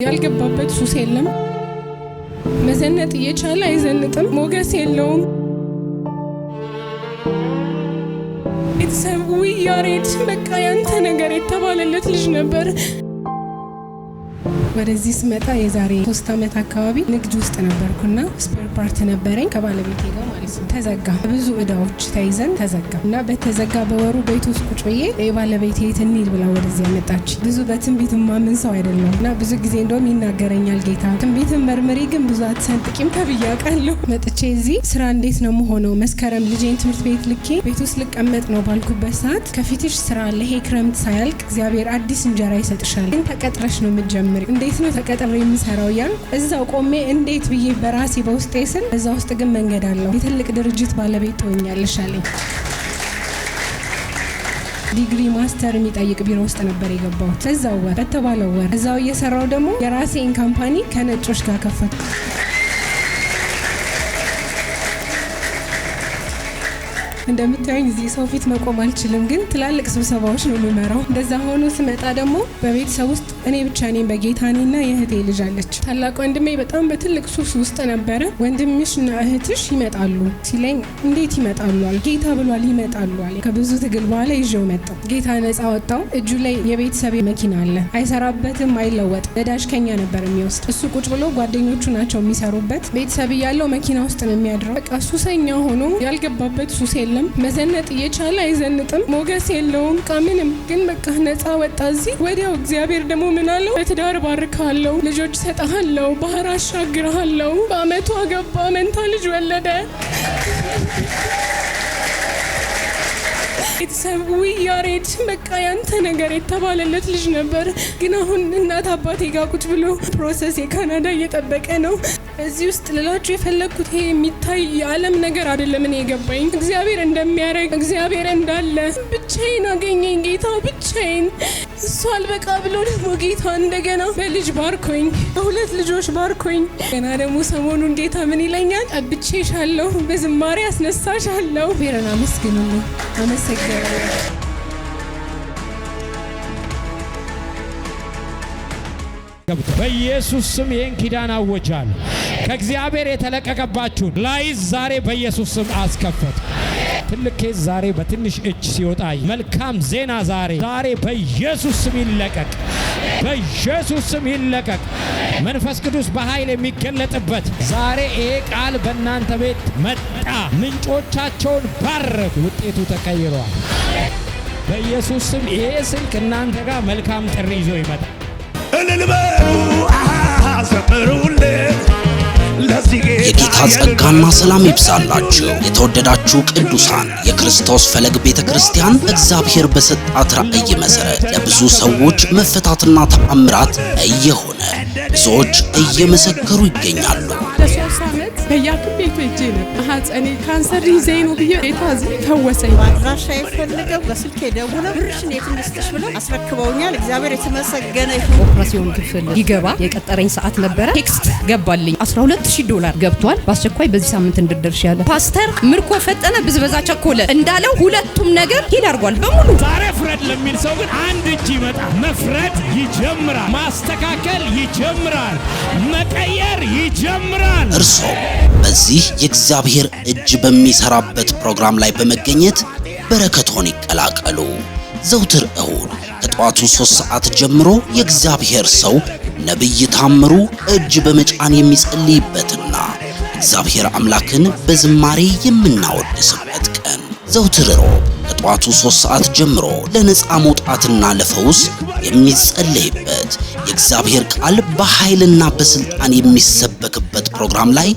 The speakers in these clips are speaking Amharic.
ያልገባበት ሱስ የለም። መዘነጥ እየቻለ አይዘንጥም። ሞገስ የለውም። ቤተሰብ ውይ ያሬድ በቃ ያንተ ነገር የተባለለት ልጅ ነበር። ወደዚህ ስመጣ የዛሬ 3 ዓመት አካባቢ ንግድ ውስጥ ነበርኩና spare part ነበረኝ ከባለቤቴ ጋር ማለት ነው። ተዘጋ። ብዙ እዳዎች ተይዘን ተዘጋ እና በተዘጋ በወሩ ቤት ውስጥ ቁጭ ብዬ የባለቤቴ የት እንሂድ ብላ ወደዚህ ያመጣች። ብዙ በትንቢት ማምን ሰው አይደለም እና ብዙ ጊዜ እንደውም ይናገረኛል ጌታ፣ ትንቢትን መርምሪ ግን ብዙ አትሰንጥቂም ተብዬ አውቃለሁ። መጥቼ እዚህ ስራ እንዴት ነው መሆነው? መስከረም ልጄን ትምህርት ቤት ልኬ ቤት ውስጥ ልቀመጥ ነው ባልኩበት ሰዓት ከፊትሽ ስራ አለ፣ ይሄ ክረምት ሳያልቅ እግዚአብሔር አዲስ እንጀራ ይሰጥሻል፣ ግን ተቀጥረሽ ነው የምትጀምሪ። እንዴት ነው ተቀጥሬ የምሰራው እያልኩ እዛው ቆሜ እንዴት ብዬ በራሴ በውስጤ ስል እዛ ውስጥ ግን መንገድ አለው፣ የትልቅ ድርጅት ባለቤት ትሆኛለሽ አለኝ። ዲግሪ master የሚጠይቅ ቢሮ ውስጥ ነበር የገባሁት። እዛው ወር በተባለው ወር እዛው እየሰራው ደግሞ የራሴን company ከነጮች ጋር ከፈትኩ። እንደምታዩኝ እዚህ ሰው ፊት መቆም አልችልም፣ ግን ትላልቅ ስብሰባዎች ነው የምመራው። እንደዛ ሆኖ ስመጣ ደግሞ በቤተሰብ ውስጥ እኔ ብቻ ነኝ በጌታ፣ እኔና የእህቴ ልጅ አለች። ታላቅ ወንድሜ በጣም በትልቅ ሱስ ውስጥ ነበረ። ወንድምሽና እህትሽ ይመጣሉ ሲለኝ እንዴት ይመጣሉ አለ። ጌታ ብሏል ይመጣሉ አለ። ከብዙ ትግል በኋላ ይዤው መጣሁ። ጌታ ነፃ ወጣው። እጁ ላይ የቤተሰብ መኪና አለ። አይሰራበትም፣ አይለወጥም። ነዳጅ ከኛ ነበር የሚወስድ። እሱ ቁጭ ብሎ ጓደኞቹ ናቸው የሚሰሩበት። ቤተሰብ እያለው መኪና ውስጥ ነው የሚያድረው። በቃ ሱሰኛ ሆኖ ያልገባበት ሱስ የለም። መዘነጥ እየቻለ አይዘንጥም። ሞገስ የለውም። በቃ ምንም ግን በቃ ነፃ ወጣ። እዚህ ወዲያው እግዚአብሔር ደግሞ ምን አለው? በትዳር ባርካለሁ፣ ልጆች ሰጠሃለሁ፣ ባህር አሻግርሃለሁ። በአመቱ አገባ፣ መንታ ልጅ ወለደ። ቤተሰብ ውይ ያሬድ በቃ ያንተ ነገር የተባለለት ልጅ ነበር። ግን አሁን እናት አባቴ ጋር ቁጭ ብሎ process የካናዳ እየጠበቀ ነው። እዚህ ውስጥ ልላችሁ የፈለግኩት ይሄ የሚታይ የዓለም ነገር አይደለም። እኔ የገባኝ እግዚአብሔር እንደሚያደርግ፣ እግዚአብሔር እንዳለ። ብቻዬን አገኘኝ ጌታ ብቻዬን። እሱ አልበቃ ብሎ ደግሞ ጌታ እንደገና በልጅ ባርኮኝ፣ በሁለት ልጆች ባርኮኝ። ገና ደግሞ ሰሞኑን ጌታ ምን ይለኛል? ጠብቼሻለሁ፣ በዝማሬ አስነሳሻለሁ። ቤረን አመስግኑልኝ። አመሰግናለሁ። ገብቶ በኢየሱስ ስም ይህን ኪዳን አወጃለሁ። ከእግዚአብሔር የተለቀቀባችሁን ላይዝ ዛሬ በኢየሱስ ስም አስከፈቱ። ትልቅ case ዛሬ በትንሽ እጅ ሲወጣ መልካም ዜና ዛሬ ዛሬ በኢየሱስ ስም ይለቀቅ፣ በኢየሱስ ስም ይለቀቅ። መንፈስ ቅዱስ በኃይል የሚገለጥበት ዛሬ ይሄ ቃል በእናንተ ቤት መጣ። ምንጮቻቸውን ባረክ፣ ውጤቱ ተቀይሯል። በኢየሱስ ስም ይሄ ስልክ እናንተ ጋር መልካም ጥሪ ይዞ ይመጣል። እልል በሉ ዘምሩለት ለዚህ ጌታ። የጌታ ጸጋና ሰላም ይብዛላችሁ። የተወደዳችሁ ቅዱሳን፣ የክርስቶስ ፈለግ ቤተ ክርስቲያን እግዚአብሔር በሰጣት ራእይ መሰረት ለብዙ ሰዎች መፈታትና ተአምራት እየሆነ ብዙዎች እየመሰከሩ ይገኛሉ። ለ3 ዓመት በየሐኪም ቤቱ ሄጄ ነበር። ማህፀኔ ካንሰር ይዘኝ ነው ብዬ ጌታ እዚህ ፈወሰኝ። አድራሻ የፈልገው በስልክ ደውለው ብርሽን የት እንስጥሽ ብለው አስረክበውኛል። እግዚአብሔር የተመሰገነ ይሁን። ኦፕራሲዮን ክፍል ይገባ የቀጠረኝ ሰዓት ነበረ። Text ገባልኝ፣ 12000 ዶላር ገብቷል። በአስቸኳይ በዚህ ሳምንት እንድደርሽ ያለ ፓስተር ምርኮ ፈጠነ፣ ብዝበዛ ቸኮለ እንዳለው ሁለቱም ነገር heal አድርጓል በሙሉ። ዛሬ ፍረድ ለሚል ሰው ግን አንድ እጅ ይመጣል። መፍረድ ይጀምራል። ማስተካከል ይጀምራል። መቀየር ይጀምራል። እርሶም በዚህ የእግዚአብሔር እጅ በሚሰራበት ፕሮግራም ላይ በመገኘት በረከቶን ይቀላቀሉ። ዘውትር እሁድ ከጠዋቱ 3 ሰዓት ጀምሮ የእግዚአብሔር ሰው ነቢይ ታምሩ እጅ በመጫን የሚጸልይበትና እግዚአብሔር አምላክን በዝማሬ የምናወድስበት ቀን፣ ዘውትር ሮብ ከጠዋቱ 3 ሰዓት ጀምሮ ለነፃ መውጣትና ለፈውስ የሚጸለይበት፣ የእግዚአብሔር ቃል በኃይልና በስልጣን የሚሰበክበት ፕሮግራም ላይ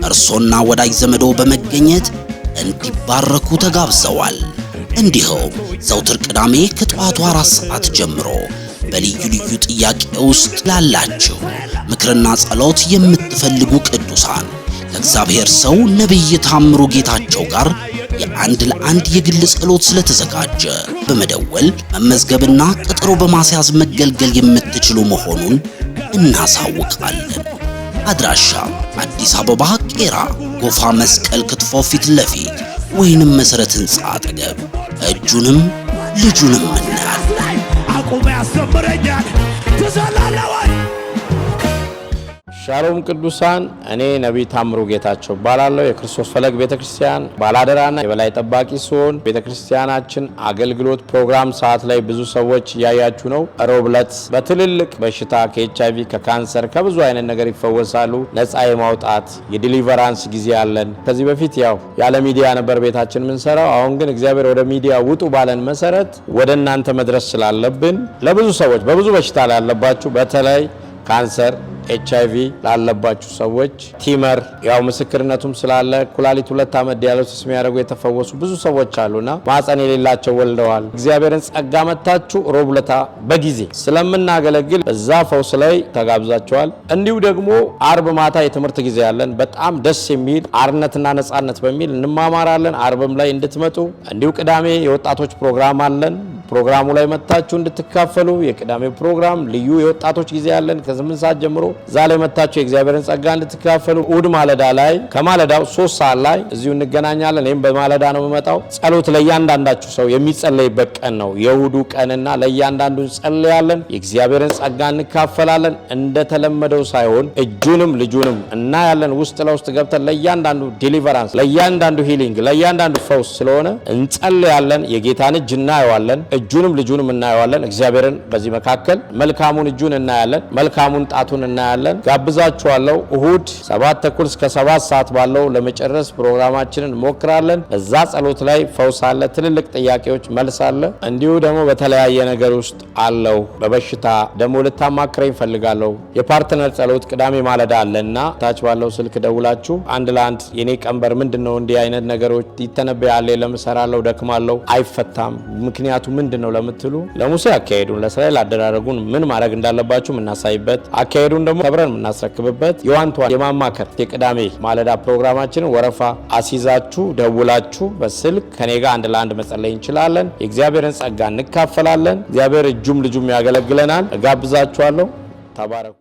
እርሶና ወዳጅ ዘመዶ በመገኘት እንዲባረኩ ተጋብዘዋል። እንዲሁም ዘውትር ቅዳሜ ከጠዋቱ 4 ሰዓት ጀምሮ በልዩ ልዩ ጥያቄ ውስጥ ላላችሁ፣ ምክርና ጸሎት የምትፈልጉ ቅዱሳን ከእግዚአብሔር ሰው ነቢይ ታምሩ ጌታቸው ጋር የአንድ ለአንድ የግል ጸሎት ስለተዘጋጀ በመደወል መመዝገብና ቀጠሮ በማስያዝ መገልገል የምትችሉ መሆኑን እናሳውቃለን። አድራሻ አዲስ አበባ ቄራ ጎፋ መስቀል ክትፎ ፊት ለፊት ወይንም መሰረት ሕንፃ አጠገብ። እጁንም ልጁንም እናያለን። አቁመ ያስተምረኛል ትዘላለህ ወይ? ሻሎም ቅዱሳን፣ እኔ ነቢይ ታምሩ ጌታቸው እባላለሁ። የክርስቶስ ፈለግ ቤተክርስቲያን ባላደራና የበላይ ጠባቂ ሲሆን ቤተክርስቲያናችን አገልግሎት ፕሮግራም ሰዓት ላይ ብዙ ሰዎች እያያችሁ ነው። ሮብ ዕለት በትልልቅ በሽታ ከኤችአይቪ፣ ከካንሰር፣ ከብዙ አይነት ነገር ይፈወሳሉ። ነፃ የማውጣት የ deliverance ጊዜ አለን። ከዚህ በፊት ያው ያለ ሚዲያ ነበር ቤታችን የምንሰራው። አሁን ግን እግዚአብሔር ወደ ሚዲያ ውጡ ባለን መሰረት ወደ እናንተ መድረስ ስላለብን ለብዙ ሰዎች በብዙ በሽታ ላለባችሁ በተለይ ካንሰር፣ ኤችአይቪ ላለባችሁ ሰዎች tumor ያው ምስክርነቱም ስላለ ኩላሊት 2 ዓመት dialysis የሚያደርጉ የተፈወሱ ብዙ ሰዎች አሉና ማህፀን የሌላቸው ወልደዋል። እግዚአብሔርን ጸጋ መታችሁ ሮብ ለታ በጊዜ ስለምናገለግል በዛ ፈውስ ላይ ተጋብዛችኋል። እንዲሁ ደግሞ አርብ ማታ የትምህርት ጊዜ ያለን በጣም ደስ የሚል አርነትና ነጻነት በሚል እንማማራለን። አርብም ላይ እንድትመጡ እንዲሁ ቅዳሜ የወጣቶች ፕሮግራም አለን። ፕሮግራሙ ላይ መታችሁ እንድትካፈሉ የቅዳሜ ፕሮግራም ልዩ የወጣቶች ጊዜ ያለን ከ8 ሰዓት ጀምሮ እዛ ላይ መታችሁ የእግዚአብሔርን ጸጋ እንድትካፈሉ። እሁድ ማለዳ ላይ ከማለዳው 3 ሰዓት ላይ እዚሁ እንገናኛለን። ይህም በማለዳ ነው የምመጣው። ጸሎት ለእያንዳንዳችሁ ሰው የሚጸለይበት ቀን ነው የእሁዱ ቀንና ለእያንዳንዱ እንጸልያለን። የእግዚአብሔርን ጸጋ እንካፈላለን። እንደተለመደው ሳይሆን እጁንም ልጁንም እናያለን። ውስጥ ለውስጥ ገብተን ለእያንዳንዱ deliverance፣ ለእያንዳንዱ healing፣ ለእያንዳንዱ ፈውስ ስለሆነ እንጸልያለን። የጌታን እጅ እናየዋለን። እጁንም ልጁንም እናየዋለን። እግዚአብሔርን በዚህ መካከል መልካሙን እጁን እናያለን፣ መልካሙን ጣቱን እናያለን። ጋብዛችኋለሁ። እሁድ 7:30 እስከ 7 ሰዓት ባለው ለመጨረስ ፕሮግራማችንን እንሞክራለን። በዛ ጸሎት ላይ ፈውስ አለ፣ ትልልቅ ጥያቄዎች መልስ አለ። እንዲሁ ደግሞ በተለያየ ነገር ውስጥ አለው። በበሽታ ደግሞ ልታማክረኝ እፈልጋለሁ። የ partner ጸሎት ቅዳሜ ማለዳ አለና ታች ባለው ስልክ ደውላችሁ አንድ ለአንድ የኔ ቀንበር ምንድን ነው፣ እንዲህ አይነት ነገሮች ይተነበያል፣ ለምሰራለሁ፣ ደክማለሁ፣ አይፈታም፣ ምክንያቱ ምንድን ነው ለምትሉ ለሙሴ አካሄዱን ለእስራኤል አደራረጉን ምን ማድረግ እንዳለባችሁ የምናሳይበት አካሄዱን ደግሞ አብረን የምናስረክብበት የ one to one የማማከር የቅዳሜ ማለዳ ፕሮግራማችንን ወረፋ አሲዛችሁ ደውላችሁ በስልክ ከኔ ጋር አንድ ለአንድ መጸለይ እንችላለን። የእግዚአብሔርን ጸጋ እንካፈላለን። እግዚአብሔር እጁም ልጁም ያገለግለናል። እጋብዛችኋለሁ። ተባረኩ።